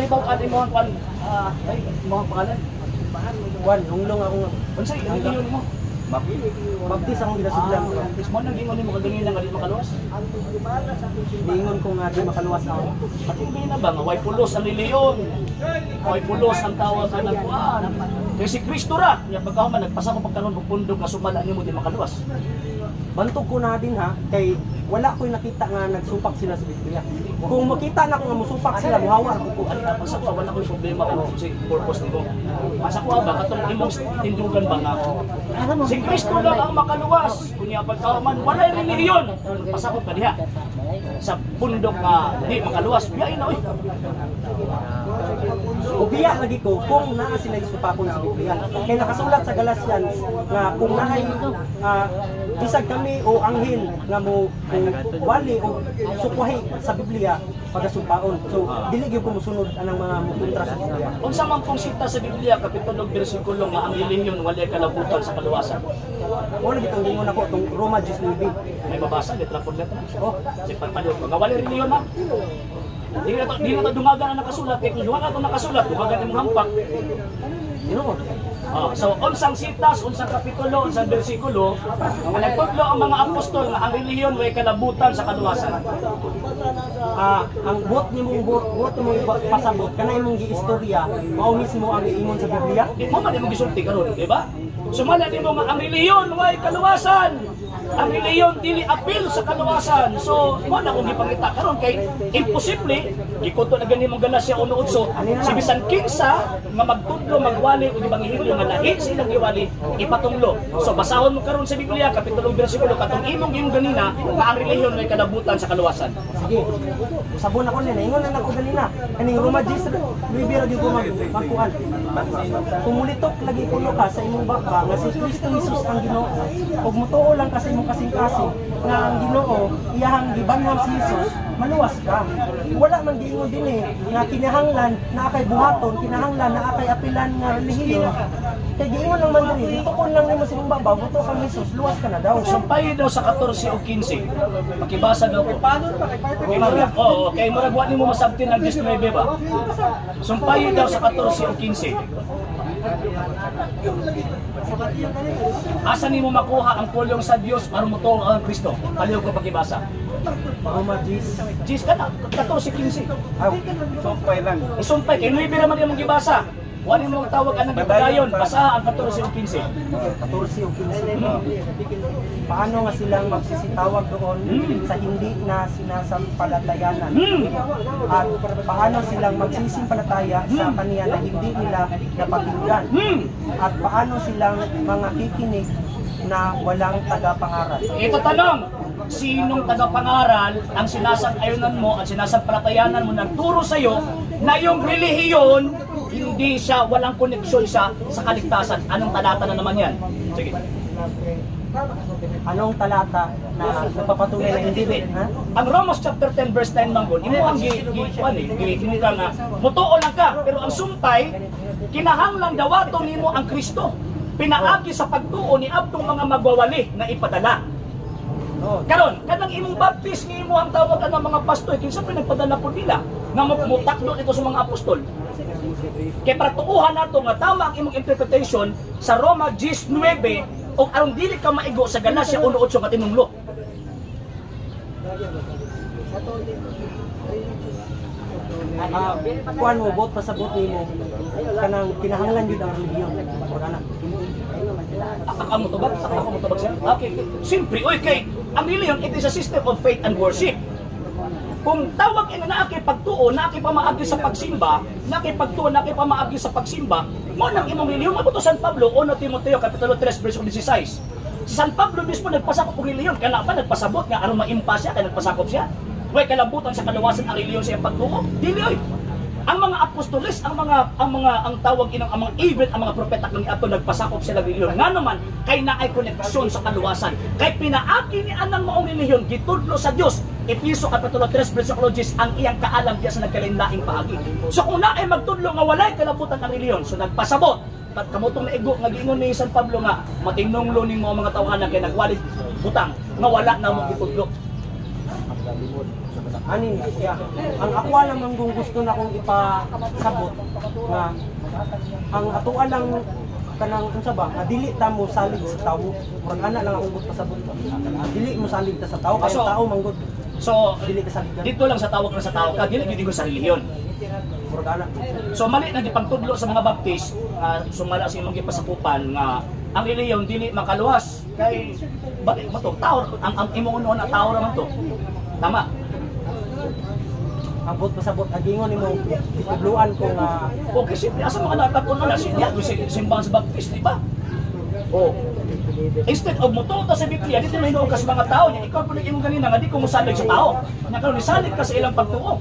mahibaw-an imong kwan, ay, imong pangalan? Kwan, lunglong ako nga. Unsay relihiyon mo? Baptist akong ginasudlan. Baptist mo nang gingon nimo kaganina nga di makaluwas. Niingon ko nga di makaluwas ako. Patindi na ba nga way pulos ang relihiyon? Way pulos ang tawag ka ng kuan. Kay si Kristo ra, nya pagkahuman nagpasakop pagkaron og pundok nga sumala nimo di makaluwas. Bantog ko na din ha, kay wala ko'y nakita nga nagsupak sila sa Biblia. Kung makita na ko nga musupak sila, muhawa ko. Ano na sa kuha, wala ko'y problema kung si purpose nimo. Sa kuha ba katong imong tindugan ba nga si Kristo lang ang makaluwas. Kunya pagkahuman walay relihiyon. Pasakop ka diha sa pundok nga di makaluwas. Biyain na oy. Ubiya lagi ko kung naa sila supakon sa Biblia. Kay nakasulat sa Galatians nga kung naay bisag kami o anghel nga mo wali o sukwahi sa Biblia, pagasumpaon. So dili gyud ko mosunod anang mga mukontra sa Biblia. Unsa man pong sita sa Biblia kapitulo bersikulo nga ang relihiyon walay kalabutan sa kaluwasan? Mo lagi tong gingon ako tong Roma 19. May mabasa letra por letra. Oh, Si pagpaliw ko nga walay relihiyon ha. Di na to dungagan ang nakasulat kay kung dungagan ang nakasulat, dungagan imong hampak. Ginoo. Oh, so unsang sitas, unsang kapitulo, unsang bersikulo nga nagtudlo ang mga apostol nga ang relihiyon way kalabutan sa kaluwasan? Ang buot nimong buot nimong pasabot kana imong giistorya mao mismo ang giingon sa Biblia. Di mo man imong gisulti karon, di ba? Sumala nimo nga ang relihiyon way kaluwasan. Ang relihiyon dili apil sa kaluwasan. So, mo na kung gipangita karon kay imposible gikuto na gani mong Galacia 1:8 si bisan kinsa nga magtudlo, magwali o ebanghelyo nga lahi sa ilang giwali ipatunglo. So basahon mo karon sa Biblia kapitulo bersikulo katong imong imong ganina nga ang relihiyon way kalabutan sa kaluwasan. Sige. Usabon ako nila. Ingon na nako ganina. Kaning Roma 10, 9 ra gyud ko magkuan. Kung mulitok lagi kuno ka sa imong baba nga si Kristo Jesus ang Ginoo ug mutuo lang ka sa imong kasing-kasing nga ang Ginoo iyahang gibanhaw si Jesus, maluwas ka. Wala man giingon dinhi nga kinahanglan naa kay buhaton, kinahanglan naa kay apilan nga relihiyon. Kay giingon lang man diri, litukon lang nimo sa imong baba, mutuo kang Jesus, luwas ka na daw. Sumpay daw sa 14 o 15. Pakibasa daw ko. Kay murag, oo, kay murag wa nimo masabtin ang 19 ba? Sumpay daw sa 14 o 15. Asa nimo makuha ang pulong sa Dios aron motuo ang Kristo? Palihog ko pakibasa. Roma 10. 10 ka na, 14 15. Aw, Sumpay lang. Isumpay kay 9 ra man imong gibasa. Wa nimo tawag anang gipadayon, basa ang 14 o 15. 14 o 15. Paano nga silang magsisitawag doon sa hindi na sinasampalatayanan? At paano silang magsisimpalataya sa kaniya na hindi nila napakinggan? At paano silang mga kikinig na walang tagapangaral? Ito tanong, sinong tagapangaral ang sinasang-ayunan mo at sinasampalatayanan mo nagturo sa iyo na yung relihiyon hindi siya, walang koneksyon siya sa kaligtasan? Anong talata na naman yan? Sige. Anong talata na nagpapatunay na hindi? Ha? Ang Romans chapter 10 verse 9 manggol, imo ang gi gi kuan eh, gi ka nga mutuo lang ka, pero ang sumpay kinahanglan dawaton nimo ang Kristo. Pinaagi sa pagtuo ni adtong mga magwawali na ipadala. Oh. Karon, kanang imong baptist nga imo ang tawag ang mga pastor, kinsa pa nagpadala po nila nga mutakdo ito sa mga apostol? Kay para tuuhan nato nga tama ang imong interpretation sa Roma 19 og aron dili ka maigo sa Galacia 1:8 nga tinunglo. Kuan mo bot pasabot nimo kanang kinahanglan gyud ang relihiyon. Wala na. Ako mo tubag, ako mo tubag siya. Okay. Simpre, oy kay ang relihiyon, it is a system of faith and worship. Kung tawag ina naa kay pagtuo, naa kay pamaagi sa pagsimba, naa kay pagtuo, naa kay pamaagi sa pagsimba, mo nang imong relihiyon. Mao to San Pablo, 1 Timoteo kapitulo 3 bersikulo 16. Si San Pablo mismo nagpasakop og relihiyon, kana pa nagpasabot nga aron maimpa siya kay nagpasakop siya. Way kalabutan sa kaluwasan ang relihiyon sa iyang pagtuo. Dili oy. Ang mga apostoles, ang mga ang mga ang tawag inang ang mga even ang mga propeta kani ato nagpasakop sila relihiyon. Nga naman kay naay koneksyon sa kaluwasan. Kay pinaagi ni anang maong relihiyon gitudlo sa Dios. Efeso kapitulo 3 bersikulo 10 ang iyang kaalam diya sa nagkalain-laing paagi. So kung naay magtudlo nga walay kalabutan ang relihiyon, so nagpasabot tat kamutong naigo nga giingon ni San Pablo nga matinunglo ning mga tawhana kay nagwali butang nga wala na mo gitudlo. Ani ni siya. Ang ako lang ang kung gusto na kong ipasabot nga ang atoa lang kanang unsa ba nga dili ta mo salig sa tawo. Murag ana lang akong pasabot. Dili mo salig ta sa tawo kay tao manggod. So, Dili ka saligan. dito lang sa tawag na sa tao ka, dili gid ko sa relihiyon. Murag ana. So mali na gipagtudlo sa mga Baptist nga sumala sa imong gipasakupan nga ang relihiyon dili makaluwas kay bali mo to tao ang imong unoon na tao ra man to. Tama. Ang buot pasabot agingon nimo gitudloan ko nga. Okay, simple asa mga natakon na si diya si simbahan sa Baptist, di ba? Oh. Instead of motuo ta sa Biblia, dito may ka sa mga tao niya. Ikaw po imong ganina nga di ko mosalig sa tao. Nya karon nisalig ka sa ilang pagtuo.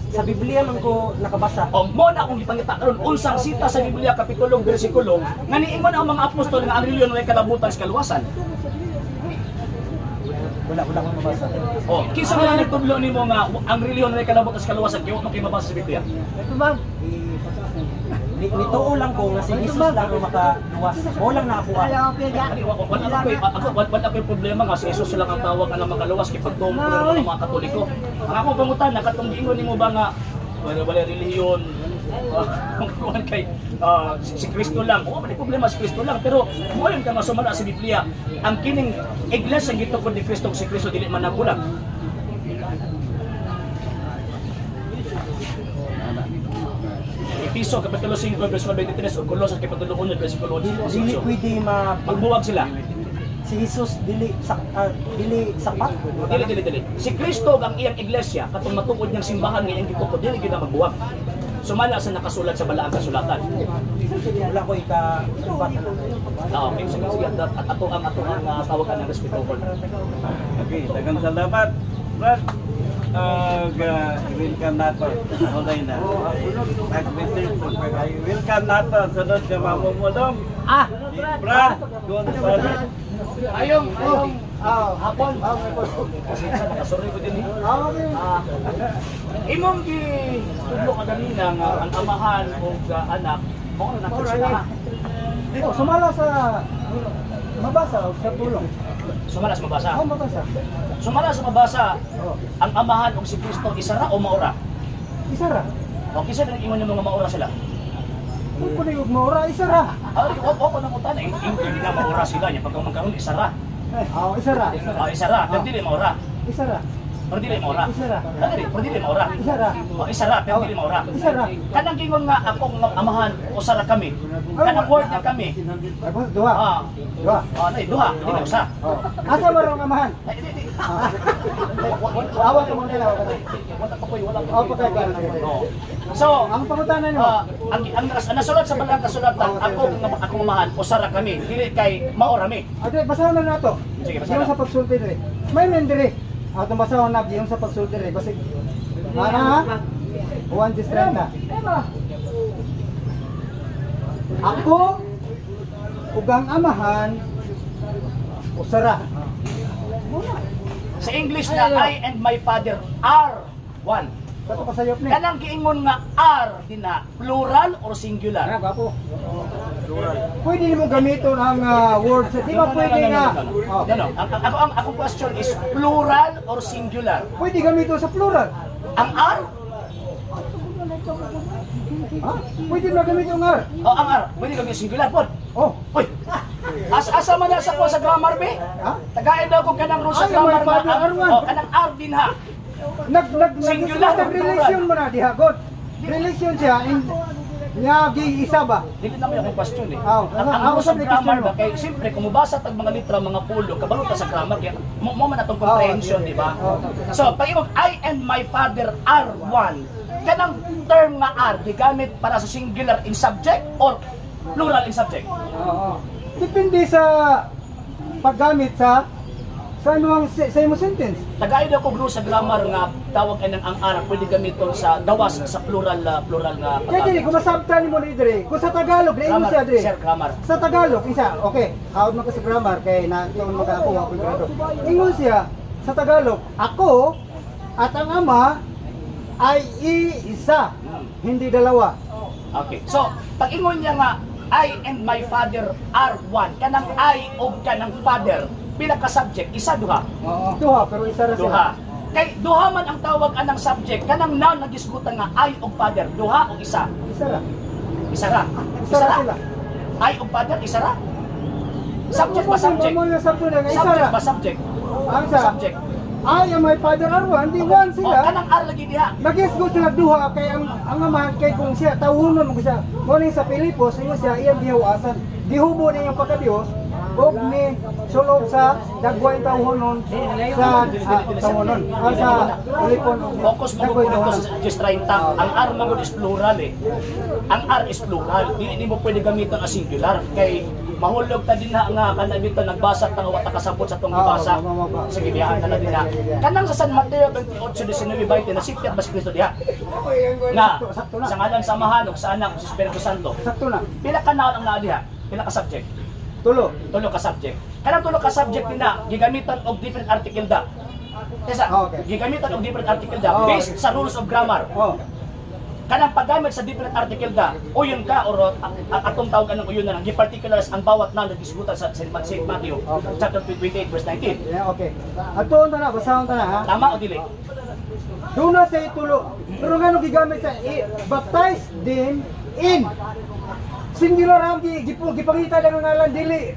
Sa Biblia man ko nakabasa. O mo na akong gipangita karon unsang sita sa Biblia kapitulo bersikulo nga niingon ang mga apostol nga ang relihiyon way kalabutan sa kaluwasan. Wala wala akong mabasa. O kinsa man ang nagtudlo nimo nga ang relihiyon way kalabutan sa kaluwasan kay wa man kay mabasa sa Biblia? Nituo lang ko nga si Jesus lang ang makaluwas. Mo lang nakakuha. Ani wa wala ako ako wala ko problema nga si Jesus lang ang tawag nga makaluwas kay pagtuo mo ng mga Katoliko. Ang akong pangutana katong giingon nimo ba nga wala wala relihiyon, kuan kay si Kristo lang. Oo, may problema si Kristo lang pero mo ka nga sumala sa Biblia ang kining iglesia gitukod ni Kristo, si Kristo dili man nagbulag. Efeso kapitulo 5 bersikulo 23 ug Colosas kapitulo 1 bersikulo 8. Dili pwede ma Magbuwag sila. Si Jesus dili sa dili sapat. Dili, dili, dili. Si Kristo ang iyang iglesia, katong matuod niyang simbahan nga iyang gitukod, dili gyud na magbuwag. Sumala sa nakasulat sa balaang kasulatan. Wala ko ika ubat na. Ah, okay, sige, sige. At ato ang tawagan ng respetuhon. Okay, daghang salamat. Brad, welcome nato. Hulay na. Nag-message sa pag welcome nato sunod nga mamumulong. Ah, Si Brad Gonzales. Ayong, ayong, hapon. Pasensya, nakasorry ko din eh. Imong gitudlo ka ganina nga ang amahan o anak, mao na nang sila. Oh, sumala sa mabasa o sa tulong. Sumala sa mabasa. Oh, mabasa. Sumala sa mabasa, Oh, ang amahan o si Kristo isa ra o maura? isa ra. O kinsa na ingon ng mga maura sila? Kung kuno yung maura, isa ra. Ah, o o nang utana, hindi na maura sila nya pagka magkaroon isa ra. Oh, isa ra. Ah, isa ra, pero dili maura. Isa ra. Pero dili maura. Isa ra. Ah, dili, pero dili maura. Isa ra. O isa ra, pero dili maura. Isa ra. Kanang gingon nga ako nga amahan usa ra kami. Kanang word nga kami. Ay, boss, duha. Ah, Duha. ah, nay, duha, dili usa. Oh. Asa mo rong amahan? Ay, di, di. Awa ka muna, awa ka muna. Wala pa koy, wala pa. Oh, pagkay ka. Oo. So, Ang pangutana nimo. ang nasulat sa balaang kasulatan, ako nga akong amahan usa ra kami, dili kay maura mi. Ade, basahon na nato. Sige, basahon Yung na. sa pagsulti dire. May men dire. Atong basahon na yung sa pagsulti dire. Basig. Ana ha? 1:30. Ako ug ang amahan usara. Sa English na I and my Father are one. Kato pasayop ni. Kanang giingon nga are dinha, plural or singular? Ah, gwapo. Pwede nimo gamiton ang word sa di ba pwede nga. No, no, Oh. no. Ang akong question is plural or singular? Pwede gamiton sa plural. Ang are? Ha? Pwede na gamiton ang R. O ang are, pwede gamitin singular pod. Oh. Uy. Asa man na sa ko sa grammar be? Ha? Tagain daw ko kanang rule sa Ay, grammar my father nga are one. Oh, kanang are dinha. Nag nag Singular nag or plural? relation mo na diha god. Relation siya in nya gi isa ba? Dili na may akong question eh. Aw, ang aw, rule sa sa grammar question ba mo. kay siyempre kung mubasa tag mga litra mga pulo kabalo ta sa grammar kaya mo man atong comprehension, di ba? So pag imong I and my Father are one, kanang term nga are gigamit para sa singular in subject or plural in subject? Oo. Depende sa paggamit sa imong sa imong sentence. Tagay daw ko rule sa grammar nga tawag ay ng ang are pwede gamiton sa gawas sa plural plural nga Kaya dili kung masabtan nimo ni dire, kung sa Tagalog na Grammar, siya dire. sir, grammar. Sa Tagalog isa, okay. Hawd man ka sa grammar kay na tuon man ka ako wa ko'y grado. Ingon siya sa Tagalog, ako at ang ama ay iisa, hindi dalawa. Okay. So, pag ingon niya nga I and my Father are one, kanang I og kanang Father, pila ka subject? Isa, duha? Duha, pero isa ra sila. Duha. Kay duha man ang tawag anang subject, kanang noun nga gisgutan nga I og Father, duha o isa? Isa ra. Isa ra. Isa ra sila. I og Father, isa ra. Subject ba subject? Mo yung subject nga isa Subject ra. ba subject? Ang sa Subject. I and my Father are one, di one O sila. kanang R lagi diha. Nagisgot sila duha kay ang amahan kay kung siya tawhonon mo siya. Mo ni sa Pilipos ingon siya iyang gihuwasan. Gihubo niya yung pagka-Dios og ni sulod sa dagway tawhonon sa tawhonon. Sa Pilipon. Focus mo Dagway ko dito tawhonon. sa 10:30. Ang R man gud is plural eh. Ang R is plural. Dili nimo pwede gamiton as singular kay mahulog ta din na nga kana bitaw nagbasa ta nga wa ta kasabot sa tong Oo, gibasa. mababa. Sige, biyaan na lang din na. Kanang sa San Mateo 28:19 20 na sipyat ba si Kristo diha? Nga Sakto, sakto na. sa ngalan sa Amahan ug sa Anak ug sa Espiritu Santo. Sakto na. Pila ka noun ang naa diha? Pila ka subject? Tulo. Tulo ka subject. Kanang tulo ka subject din na gigamitan og different article da. Kesa, gigamitan og different article da based sa rules of grammar. Kanang paggamit sa different article da, uyon ka or atong tawag anong uyon na lang, gi-particulars ang bawat noun na gisgutan sa St. Matthew chapter 28 verse 19. Yeah, okay. Atuon ta na, basahon ta na ha. Tama o dili? Doon na sa itulo. Pero nga nung gigamit sa baptize them in. Singular ang gipangita lang ang ngalan dili.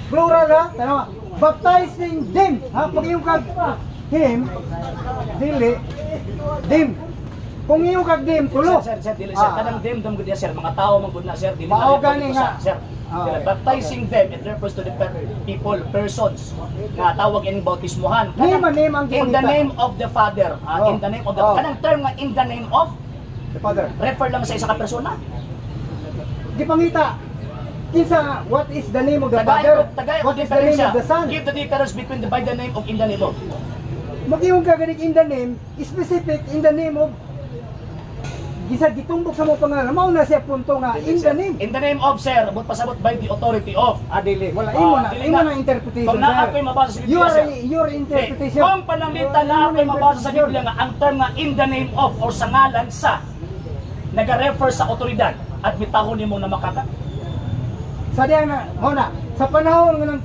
Plural ha. Tanawa. Baptizing them. Ha, pag iyong kag him dili them. Kung iyong kag them tulo. Sir, sir, sir, dili sir. Kanang them dam gud sir, mga tao man gud na sir, dili Mao na gani nga. Sir. Dili, baptizing them, it refers to the people, persons nga tawag ining bautismohan. Name, name ang In the gipangita. name of the Father, in the name of the kanang term nga in the name of the Father. Refer lang sa isa ka persona. Gipangita. Kinsa, what is the name of the Tagay Father? ko, tagay ko What is the name diferensya. of the Son? Give the difference between the by the name of in the name of. Mag-iong ka ganing in the name, specific in the name of gisa gitumbok sa mo pangalan. Mao na siya punto nga in the name. In the name of, sir, but pasabot by the authority of. Ah, dili. Wala imo na, Dili imo na. na interpretation. Kung naa sir. ako'y mabasa sa Biblia, Your sir. your interpretation. Kung pananglitan na Imo ako'y mabasa sa interpretation. Biblia nga ang term nga in the name of or sa ngalan sa naga-refer sa otoridad at mitahon nimo na makaka. Sa diya na, mao na, sa panahon nga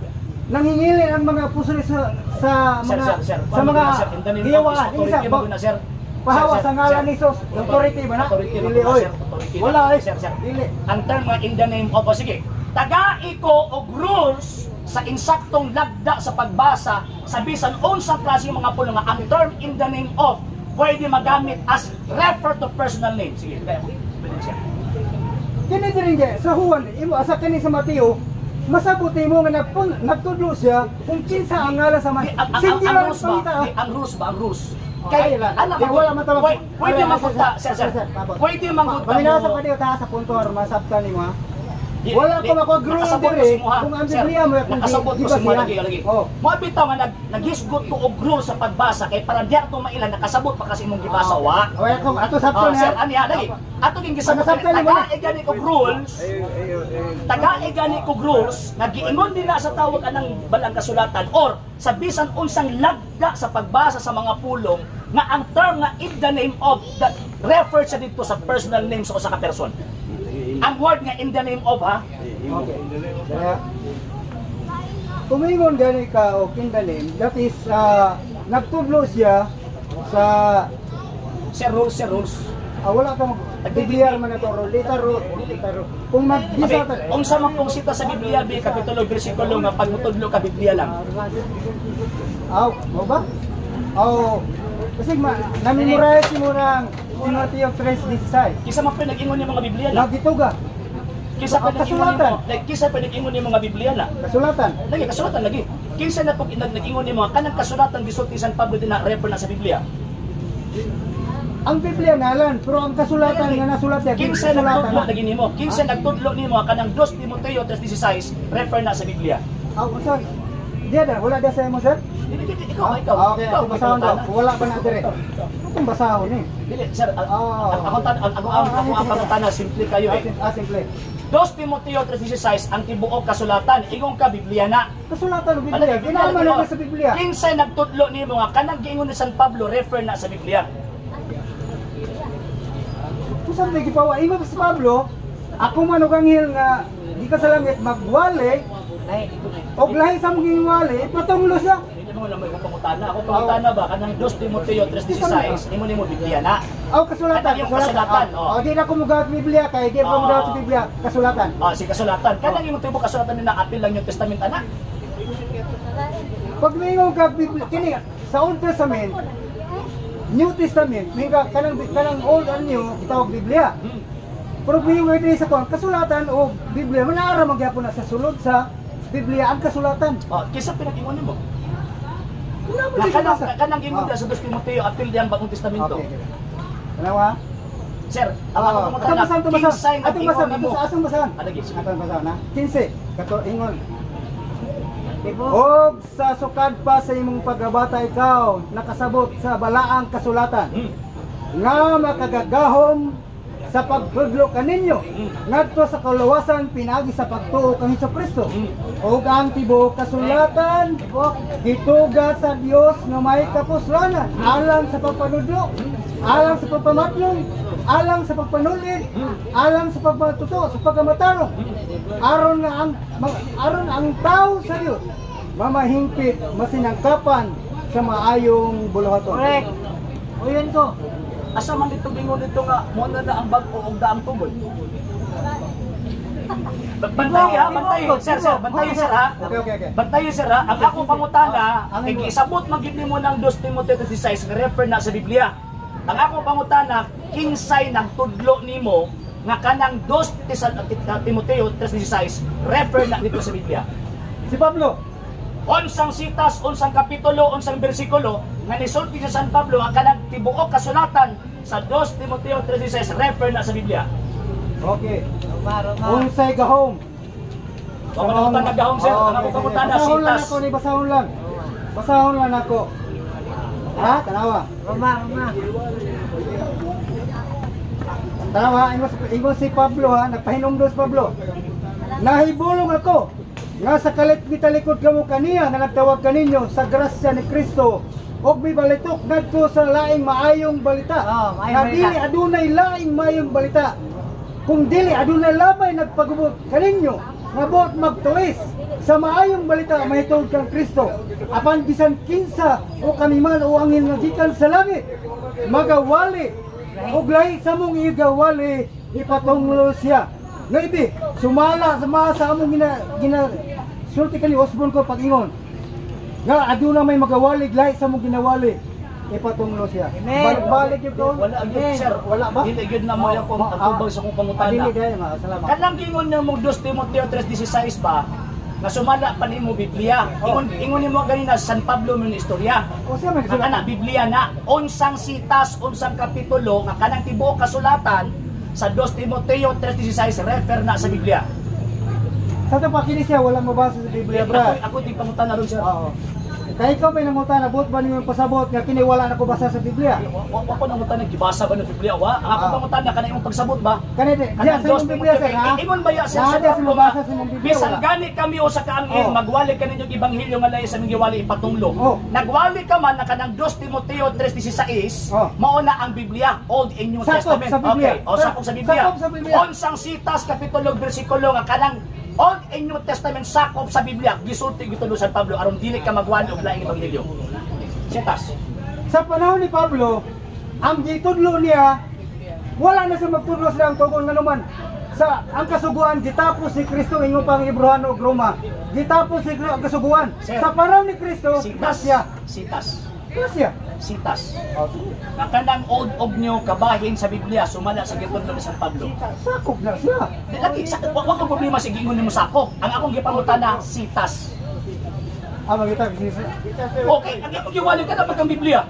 nanghingilin ang mga apostol sa Sir, mga sir, sir, sa mga sir, in the name of is giyawaan, authority isa, mo na, sir. pahawa Sir, sa ngalan sir. ni Jesus, authority ba na? Authority Dili, na, oy. sir. Authority na. Wala ay. Sir, sir. Dili. Ang term nga in the name of, o sige, tagai ko og rules sa insaktong lagda sa pagbasa sa bisan unsang klase ng mga pulong nga ang term in the name of pwede magamit as refer to personal name. Sige, kaya mo. Pwede siya. Kini diri nga sa Juan, imo asa kini sa Mateo, masabot nimo nga nagtudlo siya kung kinsa ang ngalan sa man. Di, ang Singular rules ba? pangita. Di, ang rules ba? Ang rules. Oh, Kay, ay, la. alam Di, mo, wala man tawag. pwede Ay, manggunta, sir, sir, sir. sir, tapos. Pwede manggunta Paminasa mo. pa diyo ta sa punto aron masabtan nimo ha. Di, Wala di, ko makuha-grow nakasabot ko diri sa imuha, kung ang sir. Biblia mo kung Nakasabot ko di sa ba imuha siya? lagi, lagi. Oh. Mo bitaw nga naghisgot ko og rule sa pagbasa kay para di ato mailan nakasabot pa kasi imong gibasa wa. Okay, kung ato sabton Sir, ani ha, lagi. Ato ging gisabot Nasabtan nimo na. taga gani og rules. Taga gani og rules nga giingon din na sa tawag anang balang kasulatan or sa bisan unsang lagda sa pagbasa sa mga pulong nga ang term nga in the name of that refer siya dito sa personal name sa usa ka person. Ang word nga in the name of ha, Okay. Kaya, kumingon gani ka og in the name, that is, nagtudlo siya sa, sir rules, sir rules. Wala ka mag Biblia man na to, rolita ro, rolita ro. Kung magbisa Abi, ta, unsa man kung sita sa Biblia bi kapitulo bersikulo nga pag mutudlo ka Biblia lang. Aw, mo ba? Aw, kasi na-memorize mo ng Timoteo 3:16. Kisa man pa nag-ingon yung mga Biblia na. Nagituga, Kisa pa Ah, nag-ingon kasulatan. nimo, like kisa pa nag-ingon yung mga Biblia na. Kasulatan. Lagi kasulatan lagi. Kinsa na pag nag-ingon nimo kanang kasulatan gisulti San Pablo din na refer na sa Biblia. Ang Biblia nalan, pero ang kasulatan nga nasulat niya, Kinsa kasulatan nagtudlo na. lagi nimo? Kinsa nagtudlo nimo kanang 2 Timoteo 3:16 refer na sa Biblia. Aw, unsa? Diya da, wala diya sa imo, sir? Dili, dili, ikaw, ikaw. Ah, okay, ikaw, atong basahon ikaw, daw. Wala pa na dire. Atong basahon eh. Dili, sir, ako tan ako ang ako ang pangutana simple kayo eh. Simple. 2 Timoteo 3:16 ang tibuok kasulatan ingon ka Biblia na. Kasulatan ng Biblia. Ginaman na sa Biblia. Kinsa nagtudlo nimo nga kanang giingon ni San Pablo refer na sa Biblia. Kung saan may gipawa, ingon si Pablo, ako man og anghel nga di ka sa langit magwali og lahi sa mong wali, patunglo siya. mo na mo imong pangutana. Ako pangutana ba kanang 2 Timoteo 3:16 imo nimo Biblia na. Oh, kasulatan, Kanang yung kasulatan, oh. Oh, di na ko mugahat Biblia kay di ko mugahat sa Biblia, kasulatan. Ah, si kasulatan. Kanang imong tibuok kasulatan nila apil lang yung testament ana. Pag mingon ka Biblia kini sa Old Testament, New Testament, mingon ka kanang kanang Old and New gitawag Biblia. Pero mingon ka diri sa kuan, kasulatan o Biblia, manaara man gyapon na sa sulod sa Biblia ang kasulatan. Oh, kisa pinag-ingon nimo. Wala mo Na di kanang basa. kanang ingon Oh. sa 2 Timoteo apil diyang Bagong Testamento. Okay. Okay. Tanawa? Sir, ang ako Oo. pangutana, Atong basahan, atong basahan. kinsay Atong nag-ingon basahan, nimo. atong asong basahan. Ah, lagi, sige. Atong basahan ha. 15. Kato ingon. Tibok. Og sa sukad pa sa imong pagkabata ikaw nakasabot sa balaang kasulatan nga makagagahom sa pagtudlo kaninyo ngadto sa kaluwasan pinaagi sa pagtuo kang Hesukristo. Ug ang tibuok kasulatan gituga sa Dios nga may kapuslanan alang sa pagpanudlo, alang sa pagpamatlong, alang sa pagpanulid, alang sa pagpatuto, sa pagkamatarong, aron nga ang aron ang tao sa Dios mamahingpit masinangkapan sa maayong buluhaton. Correct. O yun ko. Asa man dito bingon dito nga mo na na ang bag-o og daang tubod. Bantay ha, bantay. Sir, sir, bantay sir ha. Okay. Bantay sir ha. Ang akong pangutana, Ang kay ingon. gisabot man gid nimo ng 2 Timoteo 3:16 nga refer na sa Biblia. Ang akong pangutana, kinsay nagtudlo nimo nga kanang 2 Timoteo 3:16 refer na dito sa Biblia. Si Pablo. Unsang sitas, unsang kapitulo, unsang bersikulo nga nisulti sa San Pablo ang kanang tibuok kasulatan sa 2 Timoteo 3:16 refer na sa Biblia. Okay. Roma, Roma. Unsay gahom? Wa man ako tanagahom sir, ang ako pangutana Basahon lang sitas. ako ni basahon lang. Basahon lang ako. Ha? Tanawa. Roma, Roma. Tanawa, ingon si Pablo ha, nagpahinumdum si Pablo. Nahibulong ako nga sa kalit gitalikod kamo kaniya nga nagtawag kaninyo sa grasya ni Kristo og mibalitok ngadto sa laing maayong balita. Oh, maayong nga balita. dili adunay laing maayong balita. Kung dili adunay lamay nagpagubot kaninyo nga buot magtuwis sa maayong balita mahitungod kang Kristo. Apan bisan kinsa o kami man o angin nga gikan sa langit magawali og lahi sa mong igawali ipatunglo siya. Nga ibi, sumala sa mga sa among gina, gina sulti kani Osborne ko pag-ingon. Nga aduna may magawalig lahi sa mong ginawali ipatunglo siya. Amen. Balik-balik yun ko. Wala gyud sir, Wala ba? Dili gyud na mo yung kung ang tubag sa kong pangutana. Dili dahil, ma. Salamat. Kanang gingon nimo 2 Timoteo 3:16 ba nga sumala pa nimo Biblia. Ingon ingon nimo ganina San Pablo mo ni istorya. O siya may Nga kana Biblia na unsang sitas, unsang kapitulo nga kanang tibuok kasulatan sa 2 Timoteo 3:16 refer na sa Biblia. Sa ito pa kini siya walang mabasa sa Biblia, Ako bro. ako di pangutana ron sir. Oo. Kaya ikaw may nangutana, buot ba ninyo pasabot nga kini wala na ko basa sa Biblia? Wa ko nangutana gibasa ba ng Biblia wa? Ang ako pangutana kana imong pagsabot ba? Kani di, diya Kanang sa imong Biblia sir ha? Ingon ba ya sir Naa sa diya sa Pablo mabasa nga, sa imong Biblia, bisan wala. gani kami o sa kaangin Oh. magwali kaninyo ebanghelyo nga lahi sa aming giwali ipatunglo. Oh. Nagwali ka man na kanang 2 Timoteo 3:16 Oh. mao na ang Biblia, Old and New Sakop Testament. sa Biblia. Okay, o sakop sa Biblia. Sakop sa Biblia. Unsang sitas kapitulo bersikulo nga kanang Old and New Testament sakop sa Biblia gisulti gitulo San Pablo aron dili ka magwali og laing ebanghelyo. Sitas. Sa panahon ni Pablo, ang gitudlo niya, wala na siya magtudlo sa ang tugon nga naman. Sa ang kasuguan gitapos si Kristo ingon pang Hebreano ug Roma. Gitapos si Kristo ang kasuguan. Sir. Sa panahon ni Kristo, Sitas. siya. Sitas. Siya. Sitas. Nga kanang Old og New kabahin sa Biblia sumala sa gitudlo ni San Pablo. Sakop na siya. Di lagi sa wa ko problema sa gingon nimo sakop. Ang akong gipangutana sitas. Ah, magita kasi Okay, ang imong giwali ka na pagkang Biblia.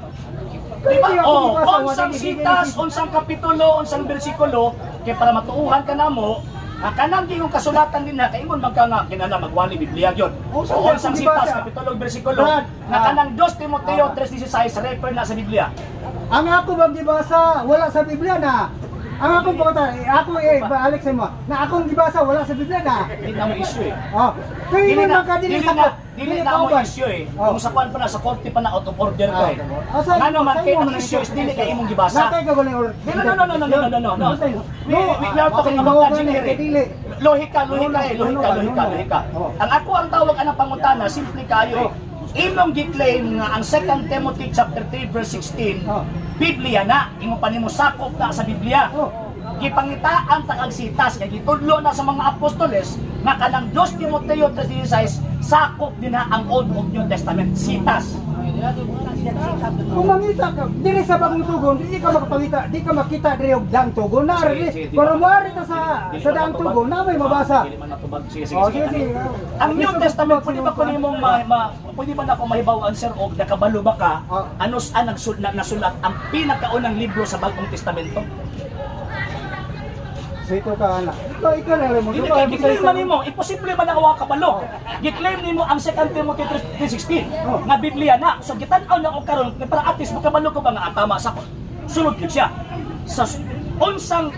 Di ba? Hindi ako Oh, gibasa, wala unsang gibigay sitas, ni- unsang kapitulo, unsang bersikulo kay para matuuhan ka namo nga kanang gingong kasulatan din na kay ingon man ka nga kinahanglan magwali Biblia gyud. Oh, O saan unsang di ba sitas, siya? kapitulo ug bersikulo Brad, nga kanang 2 Timoteo 3:16 refer na sa Biblia. Ang ako bang gibasa wala sa Biblia na. Ang akong pangutana, eh, ako eh, balik sa imo. Na akong gibasa wala sa Biblia na. Di na mo issue eh. Oh. Kaya Dili ingon na, man ka dili dili sa na, dili na mo issue eh. Oh. Kung sa kwan pa na, sa korte pa na, out of order ka eh. Ah, Ngano man sa kay imo ang man issue is ikaw. dili kay imong gibasa. Nakay ka galing or No, no, no, no, no, no, no, no, no. We are talking about logic here eh. Dili. Lohika, lohika eh, No, no, lohika, no, lohika, no. lohika. Oh. Ang ako ang tawag anang pangutana, simple kayo eh. Imong gi-claim nga ang 2 Timothy chapter 3 verse 16, Oh. Biblia na, imo pa nimo sakop na sa Biblia. Oh. Gipangitaan ta kag sitas kay gitudlo na sa mga apostoles nga kanang 2 Timoteo 3:16 sakop din na ang Old ug New Testament sitas. Kung mangita ka, diri sa bagong tugon, di ka makapangita, di ka makita diri og daang tugon. Na Sige, diri, sige, di pero ba? moari ta sa Dili sa man daang matubag. tugon, na may mabasa. Dili man matubag. Sige, sige, Oh, sige. sige, sige. Ang New Testament, pwede ba ko nimong pwede ba na ako mahibaw-an, sir, og nakabalo ba ka Ah. ano saan nasulat ang pinakaunang libro sa Bagong Testamento? Sito ka ana. Ikaw na lang mo. Dili kay gi-claim man nimo, imposible man ang wa kabalo. Gi-claim nimo ang 2 Timothy 3:16 Oh. nga Biblia na. So gitan-aw na ko karon para at least makabalo ko ba nga ah, tama sa sulod gyud siya. Sa unsang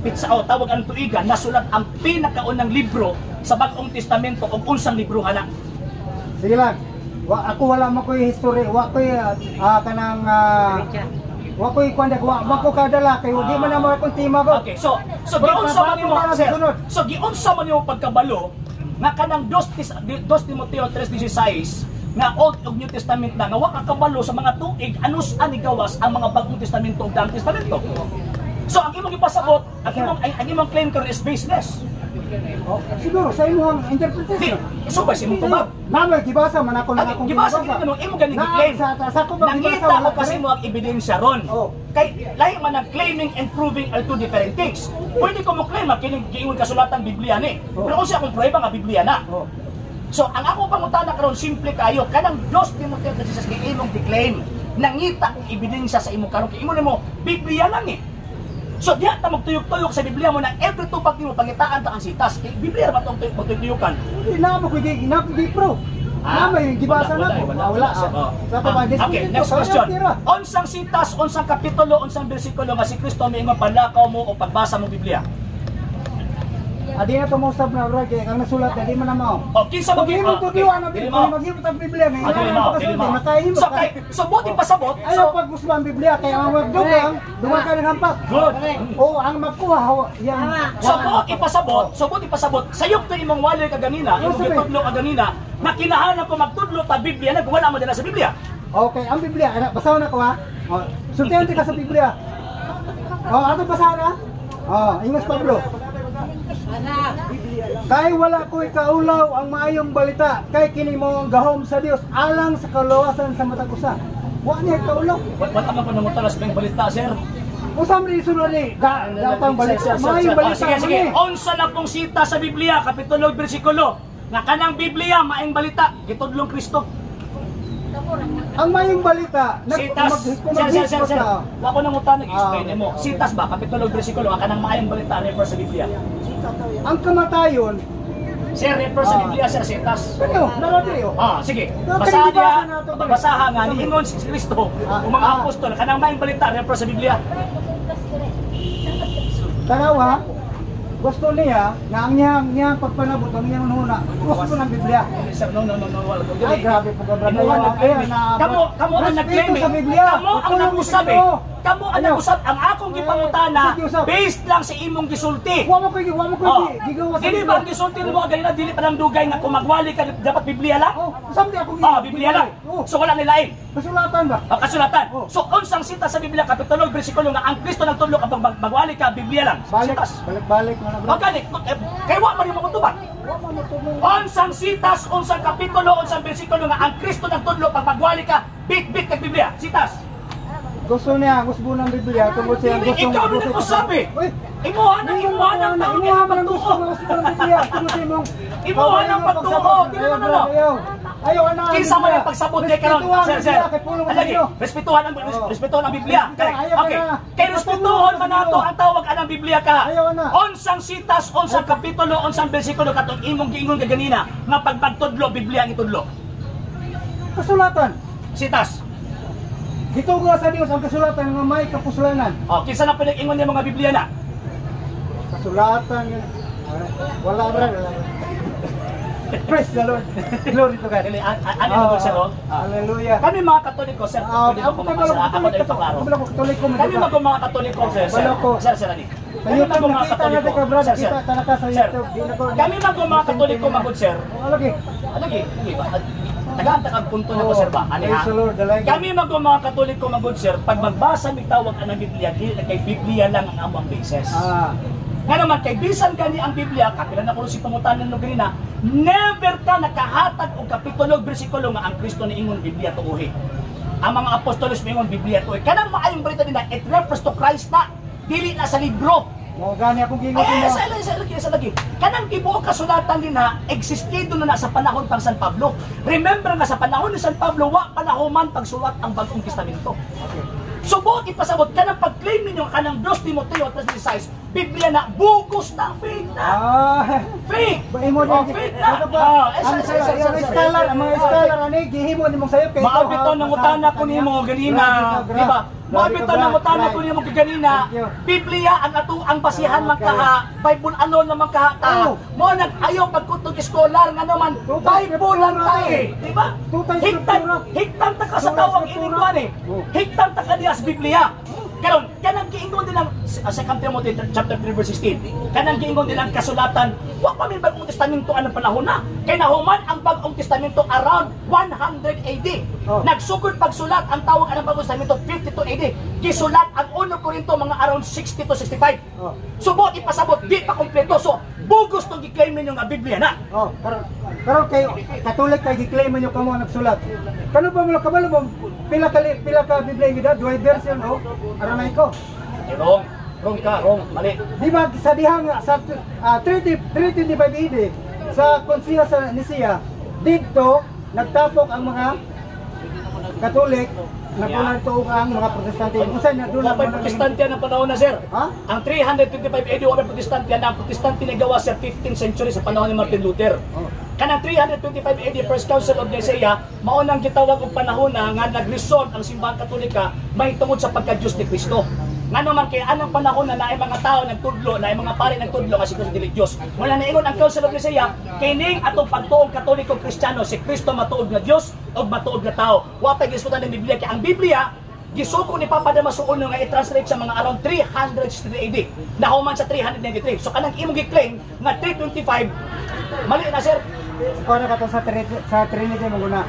pitsa o tawag ang tuiga nasulat ang pinakaunang libro sa Bagong Testamento ug unsang libro hana. Sige lang. Wa ako wala mo ko'y history, wa ko'y kanang wa ko'y kuan wa ko kadala kay di man na mo akong tema ko. Okay, so Bro, giunsa man bago nimo pa lang sir. susunod. So giunsa man nimo pagkabalo nga kanang 2 Timoteo 3:16 nga Old ug New Testament na nga wa ka kabalo sa mga tuig anus ani gawas ang mga Bagong Testamento ug Daang Testamento. So ang imong ipasabot, ang imong claim karon is baseless. Oh, siguro sa imong Di, interpretation. subay sa imong tubag. Namay gibasa man ako na Ang akong gibasa gid nimo imo gani gi-claim. Sa ako ba gibasa? Nangita Wala ko kasi pa rin. mo ang ebidensya ron. Oh. Kay lahi man ang claiming and proving are two different things. Pwede ko mo claim ang kining giingon kasulatan Biblia ni. Oh. Pero unsa akong prueba nga Biblia na? Oh. So ang ako pangutana karon simple kayo kanang Dios Timoteo Jesus kay imong gi-claim. Nangita kong ebidensya sa imong karon kay imo nimo Biblia lang eh. So diha ta magtuyok-tuyok sa Biblia mo na every tubag nimo pangitaan ta ang sitas. Kay Biblia ra ba tong tuyok magtuyukan? Hindi na mo ko'y na ko gi-proof. Namay gibasa na ko. Wala, Ah, wala, wala. sir. Ah. Oh. Sa pa ba Ah, okay, next question. Unsang sitas, unsang kapitulo, unsang bersikulo nga si Kristo miingon panlakaw mo o pagbasa mo Biblia? Adi na tumusab na bro kay ang nasulat di man na mao. O kinsa Kung mo imong tudyoan ang dili Biblia, mo. maghimot ang Biblia ngayon. Ah, dili mo, dili mo. Nakahimo So ka. kay so buti pasabot. Ayaw So pag gusto ang Biblia kay ang magdugang, dugang ka ng hampak. Good. O ang magkuha yang So buot ipasabot, so buot ipasabot. Sayop to imong walay kaganina, imong sabi. gitudlo kaganina, na kinahanglan ko magtudlo ta Biblia na kung wala mo dala sa Biblia. Okay, ang Biblia, ana, basahon ako ha. O, sultihan ka sa Biblia. O, ato basahon ha. O, ingos Pablo. Kay wala ko'y kaulaw ang maayong balita, kay kini mo ang gahom sa Dios alang sa kaluwasan sa matag usa. Wa niya kaulaw. Wala ka pa nangutala sa maayong balita, sir. Usa man isunod ni da datang balita, Sir, sir, sir, maayong sir. balita. Ah, sige, sige. man eh. Unsa na pong sita sa Biblia, kapitulo ug bersikulo, nga kanang Biblia maayong balita, gitudlong Kristo. Ang maayong balita, Sitas. Sir, sir, sir, sir. ka. Wa ko nang utana explain Ah, mo. Sitas ba kapitulo ug bersikulo nga kanang maayong balita refer sa Biblia. Ang kamatayon, Sir, refer sa Ah. Biblia sir sitas. kano, naradiri oh. Ah, sige. Pero Basaha kanang niya, gibasa na to, pre. basaha nga niingon si Kristo Ah, ug mga ah. apostol kanang maayong balita refer sa Biblia. Tanaw ha, gusto niya na ang niyang niyang pagpanabot, ang niyang huna, gusto ng Biblia. Sir, no, no, no, no, wala. Ay, grabe po ka, brother. Imuha nag-claim eh. Ayan, na- Kamo ang Respeto nag-claim eh. sa Biblia. Kamo ang Ikaw nag-usab eh. Ikaw. Kamo ang Ano? nag-usab. Ang akong gipangutana, Sige, usab. based lang sa imong gisulti. Wa mo ko'y Oh. gigawa sa Dili ba ang gisulti mo kanina dili pa lang dugay nga kung magwali ka dapat Biblia lang? Oh, usab di ako Ah, Biblia lang. Oh, So wala nilain. kasulatan ba? Ang kasulatan. Oh. So unsang sita sa Biblia kapitulo ug bersikulo nga ang Kristo nagtudlo kapag magwali ka Biblia lang. Balik, Sitas. balik, balik mga bro. O gani, kay wa man yung matubag. Unsang sitas, unsang kapitulo, unsang bersikulo nga ang Kristo nagtudlo pag magwali ka, bit-bit kag Biblia. Sitas. Gusto niya, gusto ng Biblia tungkol sa Dili, gusto. ikaw na nag-usab eh. Uy, Imuha ng tawag Imuha man ang pagtuo. gusto, gusto ng Biblia tungkol sa imong Imuha ng pagtuo. Dili, no, no, no. Ayaw. Ayaw ana. ang Kinsa man Biblia. ang pagsabot kay karon, Respetuhan ang sir, sir. Biblia, kay pulong sa Alagi, inyo. respetuhan ang Oo. respetuhan ang Biblia. Kay Ayaw ka okay. na. Kay respetuhon man nato ang tawag anang Biblia ka. Ayaw na. Unsang sitas, unsang kapitulo, unsang bersikulo katong imong giingon kaganina nga pagpagtudlo Biblia ang itudlo. Kasulatan. Sitas. Gitugo sa Dios ang kasulatan nga may kapuslanan. O, kinsa na pinag-ingon niya mga Biblia na? Kasulatan. Wala bro, wala. Praise the Lord. Glory to God. Dili, ano yung sir, oh? Ah. Hallelujah. Kami mga Katoliko, sir, Ah, pwede ba ako ko sir, ako na ito klaro. Kabalo ko Katoliko. Kami mga mga Katoliko, sir, sir. Kabalo ko. Sir, sir, ani. Sa Kami YouTube, mga mga nakita Katoliko. natin ka, brad. Sir, sir. Nakita ka na ka sa Sir, YouTube. Di na ko- kami mga mga Katoliko, magod, sir. Oh, lagi. Lagi, lagi ba? Tagaan ta kag punto na ko, sir, ba? Ani ha? Praise the Lord, dalay. Kami mag mga Katoliko magud, sir, pag magbasa mig tawag ang Biblia, dili na kay Biblia lang ang among basis. Nga naman kay bisan gani ang Biblia, kapila na ko si pangutanan no ganina, never ka nakahatag og kapitulo ug bersikulo nga ang Kristo niingon Biblia tuohi. Ang mga apostolos miingon Biblia tuohi. Kanang maayong balita din na it refers to Christ na, dili na sa libro. Mao gani akong giingon Ay, nimo. sa lagi, sa lagi, sa lagi. Kanang gibuo kasulatan din na existido na na sa panahon pang San Pablo. Remember nga sa panahon ni San Pablo, wa pa nahuman pagsulat ang Bagong Testamento. So buot ipasabot kanang pag-claim ninyo kanang 2 Timoteo 3:16, Biblia na bugos na, fake na. Fake. Ba imo Oh, din. fake na. Ano ba? Eh, Ang ang scholar, ang mga scholar ani gihimo nimong sayop kay Maabito ng utana ko nimo ganina, di ba? Maabito ng utana ko nimo ganina. Biblia ang ato ang basihan man kaha, Bible alone naman kaha ta. Oh. Mo nag ayaw pagkutog scholar nga naman, Tutay Bible lang scriptura ta eh, di ba? Tutay Higtan, scriptura. higtan ta ka sa Tutay tawag scriptura. inigwan eh. Oh. Higtan ta ka diya sa Biblia. Karon, kanang giingon din ang 2 Timothy chapter 3 verse 16. Kanang giingon din ang kasulatan, wa pa may Bagong Testamento anang panahon na. Kay nahuman ang Bagong Testamento around 100 AD. Oh. Nagsugod pagsulat ang tawag anang Bagong Testamento 52 AD. Gisulat ang 1 Corinto mga around 60 to 65. Oh. So buot ipasabot di pa kompleto. So bugos tong gi-claim ninyo nga Biblia na. Oh, karon karon kay Katolik kay gi-claim man nyo kamo ang nagsulat. Kano ba mo kabalo mo pila ka Biblia yung gida, duay version oh, Aramaico. Eh, wrong. Wrong ka, wrong. Mali. Di ba sa dihang sa 30 325 AD sa konseho sa Nicea didto nagtapok ang mga Katolik, nagkulang tuog ang mga Protestante. Unsa na doon Wala pa'y Protestante ang panahon na, sir. Ha? Ang 325 AD, wala pa'y Protestante yan. Ang Protestante nagawa sa 15th century sa panahon ni Martin Luther. Oh. Kanang 325 AD, First Council of Nicaea, mao nang gitawag og panahon na nga nag-resolve ang simbahang Katolika may tungod sa pagka-Diyos ni Kristo. Nga naman kay anang panahon na naay mga tao nagtudlo, naay mga pare nagtudlo nga si Kristo dili Diyos. Wala naingon ang Council of Nicaea, kining atong pagtuong Katoliko Kristiyano, si Kristo matuod nga Diyos ug matuod nga tao. Wa pay gisgutan ng Biblia kay ang Biblia gisuko ni Papa Damaso Uno nga i-translate sa mga around 363 AD. Nahuman sa 393. So kanang imong gi-claim nga 325, mali na, sir. Kuha na kato sa Trinity mo guna.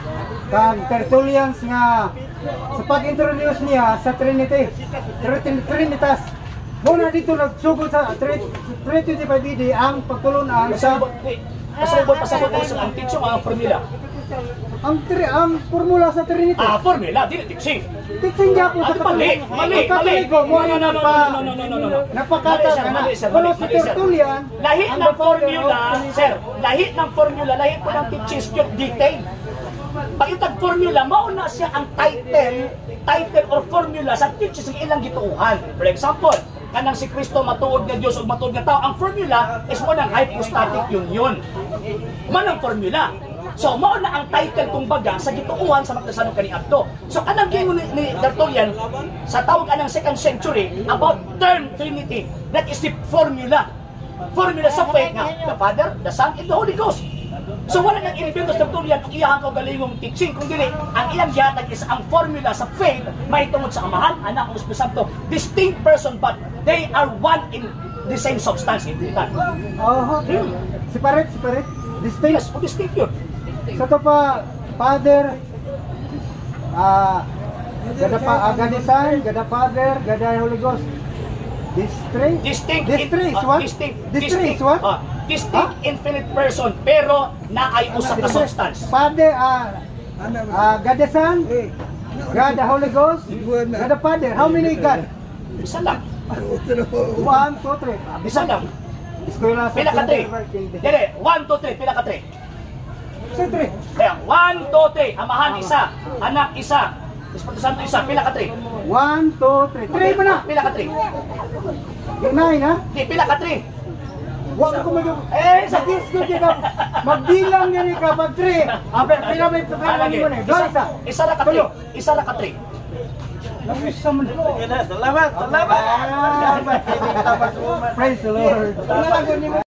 Kag Tertullians nga sa pag-introduce niya sa Trinity, Trinitas. Muna dito nagsugod sa 325 AD ang pagtulunan sa Pasabot, eh, pasabot, pasabot, pasabot ang teaching ang formula. Ang formula sa Trinity. Ah, formula, dili teaching. Teaching gyapon sa Ah, mali, Katoliko. mali, mali. Ang Katoliko mo No, no, no, no, no, no, no, no, no, no. Napakata Mali, sir, ka na. mali, sir, Pero mali, si mali, sir. Tertullian, Lahi ang ng the father formula, of Trinity. sir, lahi ng formula, lahi po ng teachings yung detail. Pag itag formula, mao na siya ang title or formula sa teachings ng ilang gituohan. For example, kanang si Kristo matuod nga Dios ug matuod nga tao, ang formula is mo ng hypostatic union. Man ang formula. So mao na ang title kumbaga sa gituohan sa magdasanon kaniadto. So kanang giingon ni Tertullian sa tawag anang second century about term Trinity, that is the formula. Formula sa faith nga the Father, the Son, and the Holy Ghost. So wala nang inimbento sa Tertullian kung iyahang kaugalingong teaching, kung dili ang iyang gihatag is ang formula sa faith may tungod sa Amahan, Anak, ug Espiritu Santo, distinct person but they are one in the same substance in the Oh, separate, separate. Distinct. Yes, o distinct yun. Sa to pa, Father, God the, God the Son, God the Father, God the Holy Ghost. This three? Distinct. This three is what? Distinct. This three Distinct, is what? Distinct infinite person pero naay usa ka substance. Father, God the Son, God the Holy Ghost, God the Father. How many God? Isa lang. One, two, three. Isa lang. Eskwela sa Pila ka three? Dili, 1, 2, 3, pila ka three? Sa three. Kaya 1, 2, 3, Amahan isa, Anak isa, Espiritu Santo isa, pila ka three? One, two, three. Three mo na. Pila ka three? Nine, ha? Di, pila ka three? Wa ko mag Eh, sa disco di ka magbilang gani ka pag three. Ah, pero pila may pagkalan mo na. Isa, Isa. isa ra ka three. Isa ra ka three. Isa man. Sige na, salamat, salamat. Ah, praise the Lord.